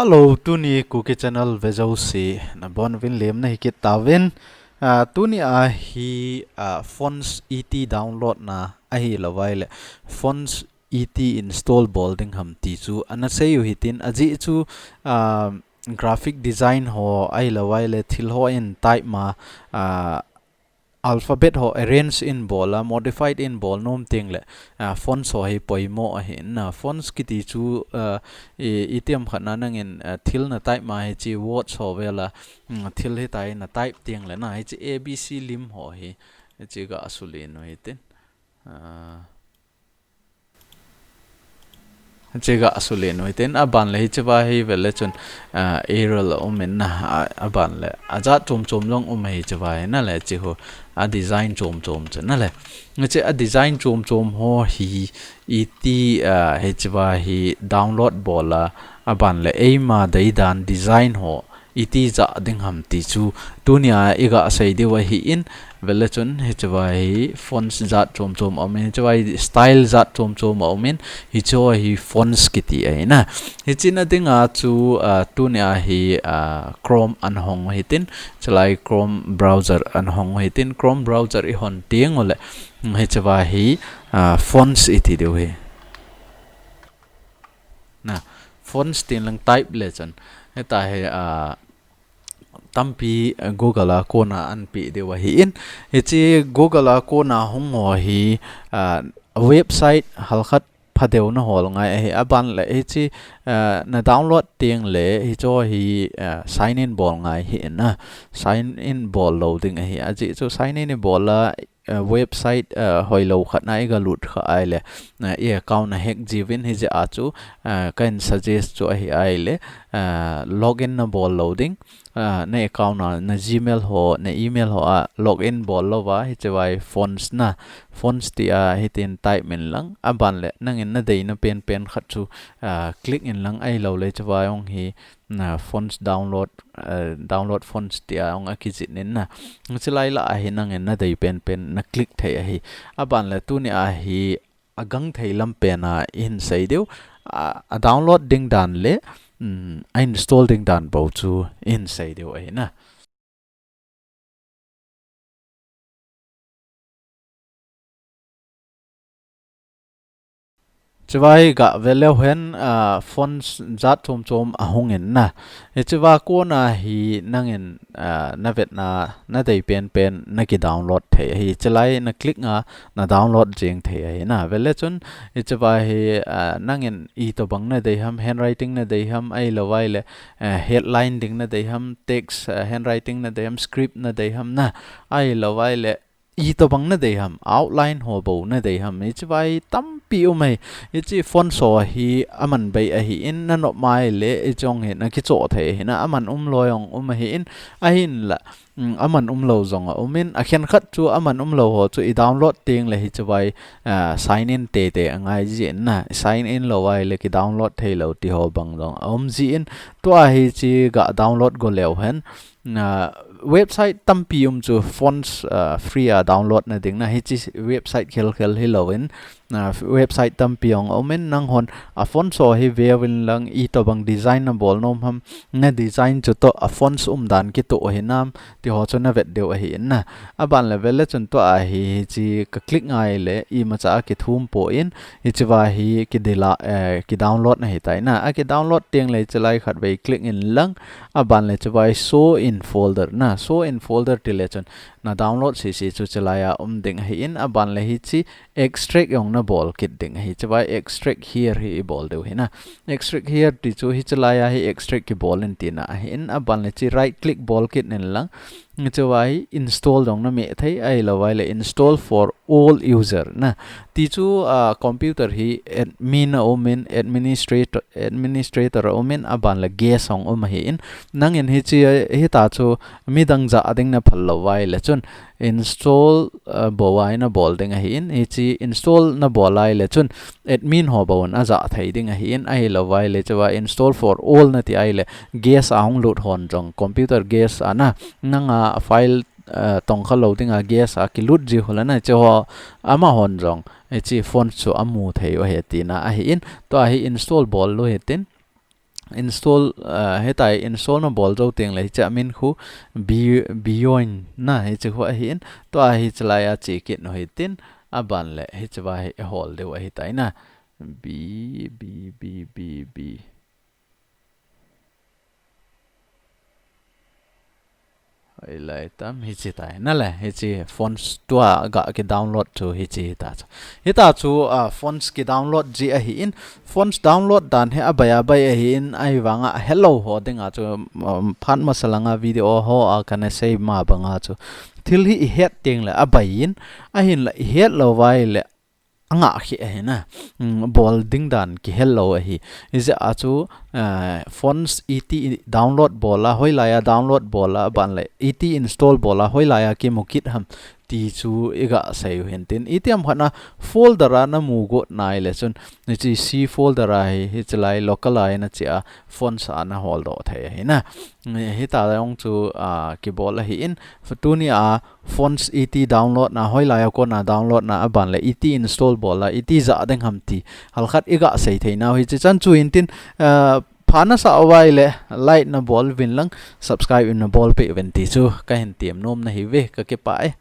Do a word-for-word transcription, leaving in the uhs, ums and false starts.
Hello, tuni Kuki Channel vejouse nabonuvin lemna hikit tauvin. Ah, tuni a hi, ah, fonts iti download na ahilouvai le fonts iti install bol ding ham ti chu ana seiyu hitin, ajeh chu, ah, graphic design ho ahilouvai le thil hon type ma, ah, alphabet ho arrange in bol a, modified in bol nom teng le, ah, fonts ho hi poimo ahi in na. Fonts kiti chu, ah, i, itiham khat na nangin, ah, thil na type ma hiche words ho vel a, mm, thil hitia na type teng le na hiche A B C lim ho hi, hiche ga sule u hitin. Ah, Hiche ga sule u hitin, aban le hiche va hi vele chun, ah, arrow la um in na, ah, aban le ajat chom chom jong um ahi hiche va hi na le, hiche ho a design chom chom chu na le. Hiche a design chom chom ho hi iti, ah, hiche va hi download bol a, aban le eima deidan design ho iti ja ding ham ti chu tunia iga sei diu ahi in, vele chun hiche va hi fonts jat chom chom aum in, hiche va hi style jat chom chom aum in, hiche ho hi fonts kiti ahi na. Hiche na dinga chu, ah, tunia hi, ah, Chrome ana hong u hitin, chulai Chrome browser ana hong u hitin, Chrome browser i hon teng u le, hiche va hi, ah, fonts iti diu hi. Na, fonts tin lang type le chun. Hitia hi, ah, tampi, ah, Google a kona ana pe diu ahi in. Hiche Google a kona hung ho hi, ah, website halkhat phadeu na hol ngai ahi. Aban le hiche, ah, na download teng le hiche ho hi, ah, sign in bol ngai ahi in na. Sign in bol lou ding ahi. Ajeh chu sign in i bol a, ah, website, ah, hoilou khat na iga lut kha ahile, ah, i account a hack jiuvin, hijeh a chu, ah, kahin suggest chu ahi ahile, ah, login na bol lou ding, ah, na account a, na Gmail ho, na email ho a login bol louva, hiche va hi fonts na, fonts tia hitin type in lang, aban le nangin na deina pen pen khat chu, ah, click in lang ahilou le hiche va jong hi, na fonts download, eh, download fonts tia hung a kijih in na. Chulai lah a hi nangin na dei pen pen na click thei ahi. Aban le tunia hi agang thei lam pen a ihin sei diu. A, a download ding dan le, mm, a install ding dan bou chu ihin sei diu ahi na. Hiche va hi ga ve leu hen, ah, fonts jat chom chom ahung in na. Hiche va kona hi nangin, ah, na vetna, na dei pen pen na ki download thei ahi. Chulai na click a na download jeng thei ahi na. Vele chun hiche va hi, ah, nangin itobang na dei ham, handwriting na dei ham, ahilouvai le, eh, headline ding na dei ham, text, eh, handwriting na dei ham, script na dei ham na, ahilouvai le, itobang na dei ham, outline ho bou na dei ham, hiche va hi tampi um ahi, hiche fonts ho hi aman bei ahi in, na nop mai le, hiche jong hi na kichoh thei ahi na, aman umlou jong um ahi in, ahinla, mm, aman umlou jong aum in, akhen khat chu aman umlou ho chu i download teng le hiche va hi, ah, sign in tete angai jin na, sign in lou vai le ki download thei lou ti ho bang jong aum jin, tua hiche ga download go leu hen, na website tampi um chu fonts, ah, free a download na ding na, hiche website khel khel hilou in, na website tampi jong um in, nanghon a fonts ho hi ve uvin lang itobang design na bol nom ham, na design chu toh a fonts um dan kitoh ahi nam, ti ho chu na vet diu ahi in na. Aban le vele chun tua hi, hiche ka click ngai le imacha a kithum poi, hiche va hi ki dela, eh, ki download na hitai na. A ki download teng le chulai khat vei click in lang, aban le hiche va hi show in folder na. Show in folder ti le chun na download sisi chu chulai a um ding ahi in, aban le hiche extract jong na bol kit ding ahi. Hiche va hi extract here hi i bol diu ahi na. Extract here ti chu hiche lai a hi extract kibol in tina ahi in, aban le hiche right click bol kit in lang, hiche va hi install jong na meh thei, ahilouvai le install for all user na. Ti chu, ah, computer hi admin a um in, administrator, administrator a um in, aban le guest jong um ahi in. Nangin hiche, hita chu midang ja ding na phal lou vai le chun install, ah, bou a na bol ding ahi in. Hiche install na bol a ahile chun admin ho bou in aja thei ding ahi in, ahilouvai le hiche va install for all na ti a ahile guest a hung lut hon jong, computer guest a na, nanga file, ah, tongkha lou dinga guest a kilut ji ho le na, hiche ho amahon jong hiche fonts chu amu thei u ahi tina ahi in, tua hi install bol u hitin. Install, uh, hitia install nabol jou teng le hiche a min khu Be-, Beyond na hiche khu ahin, tua hiche laiya che kit u hitin, aban le hiche va hi hol diu ahitai na. B, B, B, B, B. Hilai tam hiche tai. Nale, hiche fonts tua ga ki download chu hiche hita chu. Hita chu, ah, fonts ki download ji ahin, fonts download dan hi abai abai ahin, ahivanga helou ho dinga chu, um, phat masa langa video ho a kana sei ma banga chu. Thil hi ihet teng le abai in, ahinla ihet lou uva ahile angah khi ahi na. Um, bol ding dan kihel lou ahi. Hijeh a chu, eh, fonts iti download bol a, hoilaiya download bol a, aban le iti install bol a, hoilaiya kimu kit ham ti chu iga sei u hintin. Itiham khat na folder a namu got nai le chun, hiche C folder a hi, hiche lai local a hi nache a, fonts a nahol doh thei ahi na. Hita jong chu, ah, kibol ahin, tunia fonts iti download na, hoilaiya kona download na, aban le iti install bol a, iti ja ding ham ti halkhat iga sei thei nau hiche chan chu hintin, ah, pha nasa uva ahile like nabol uvin lang, subscribe in nabol peh uvin ti chu kahin tem nom nahiuve, kakipah e.